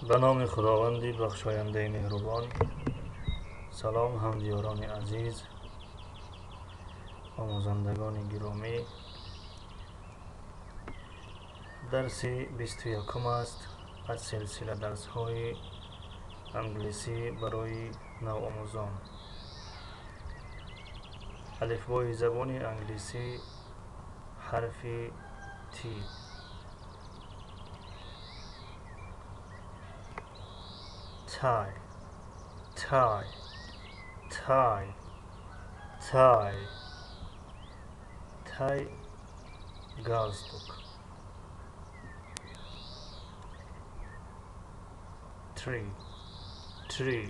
Ба номи Худованди бахшояндаи меҳрубон. Салом, ҳамдиёрони азиз, омӯзандагони гиромӣ. Дарси 21 аст аз силсила дарсҳои англисӣ барои навомӯзон. Алифбои забони англисӣ, ҳарфи T. Tie, tie, tie, tie, tie, галстук. Tree, tree,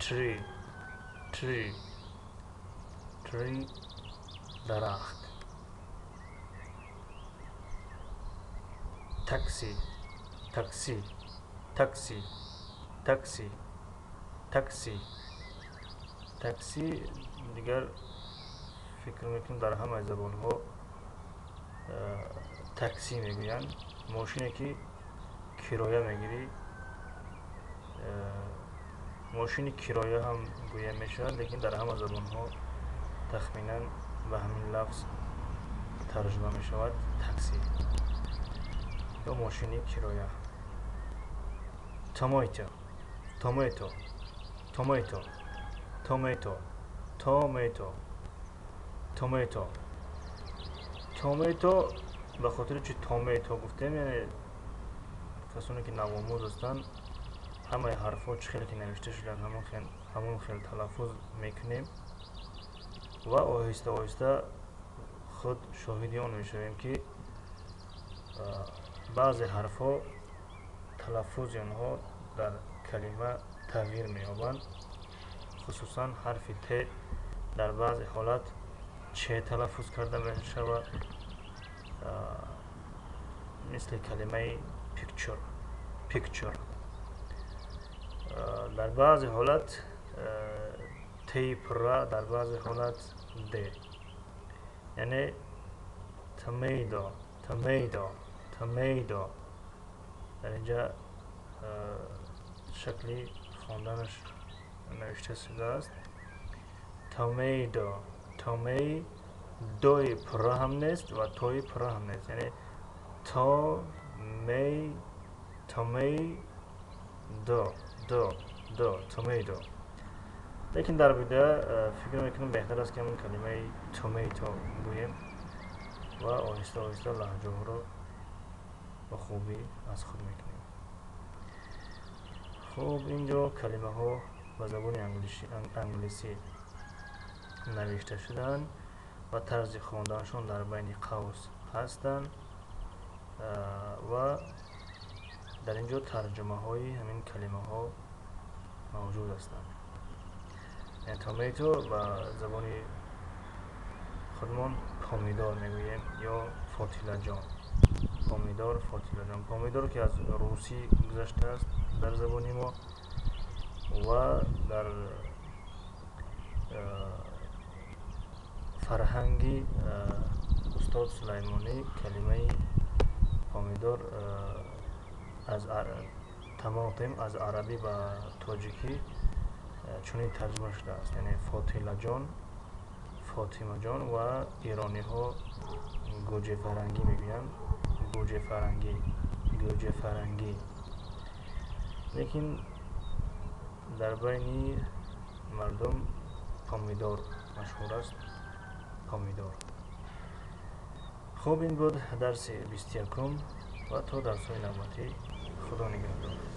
tree, tree, tree, дарахт. Taxi, taxi, taxi, taxi, taxi, такси. Дигар фикр мекунам, дар ҳамаи забонҳо такси мегӯянд. Мошине, ки кироя мегирӣ, мошини кироя ҳам гӯя мешавад, лекин дар ҳама забонҳо тахминан ба ҳамин лафз тарҷума мешавад: такси ё мошини кироя. Tomato, tomato, tomato, tomato, tomato, tomato, tomato. Ба хотири чи tomato гуфтем? Яъне касоне, ки навомӯз ҳастанд, ҳамаи ҳарфҳо чӣ хеле ки навишта шудаанд, ҳамон хел талаффуз мекунем ва оҳиста оҳиста худ шоҳиди он мешавем, ки баъзе ҳарфҳо талаффузи онҳо дар калима тағйир меёбанд. Хусусан ҳарфи Т дар баъзе ҳолат че талаффуз карда мешавад, мисли калимаи picture, picture. Дар баъзе ҳолат теи пурра, дар баъзе ҳолат д, яъне tomato, tomato, tomato. Дар инҷа шакли хонданаш навишта шудааст: tomato, томей. Дои пурра ҳам нест ва тои пурра ҳам нест, яъне то мей, томей, до, до, до, tomato. Лекин дар видео фикр мекунам, беҳтар аст, ки ҳамин калимаи tomato гӯем ва оҳиста оҳиста лаҳҷаҳоро ба хубӣ аз худ мекунем. Хуб, инҷо калимаҳо ба забони англисӣ навишта шудаанд ва тарзи хонданашон дар байни қавс ҳастанд ва дар ин ҷо тарҷумаҳои ҳамин калимаҳо мавҷуд ҳастанд. Tomato ба забони худмон помидор мегӯем ё фотилаҷон. Помидор, фотилаҷон. Помидор, ки аз русӣ гузаштааст дар забони мо ва дар фарҳанги устод Сулаймонӣ калимаи помидор аз тамотим аз арабӣ ба тоҷикӣ чунин тарҷума шудааст, яъне фотилаҷон, фотимаҷон. Ва эрониҳо гӯҷафарангӣ мегӯянд, гӯҷафарангӣ, гӯҷафарангӣ. Лекин дар байни мардум помидор машҳур аст, помидор. Хуб, ин буд дарси 21-ум ва то дарсҳои навбатӣ Худо нигаҳдор.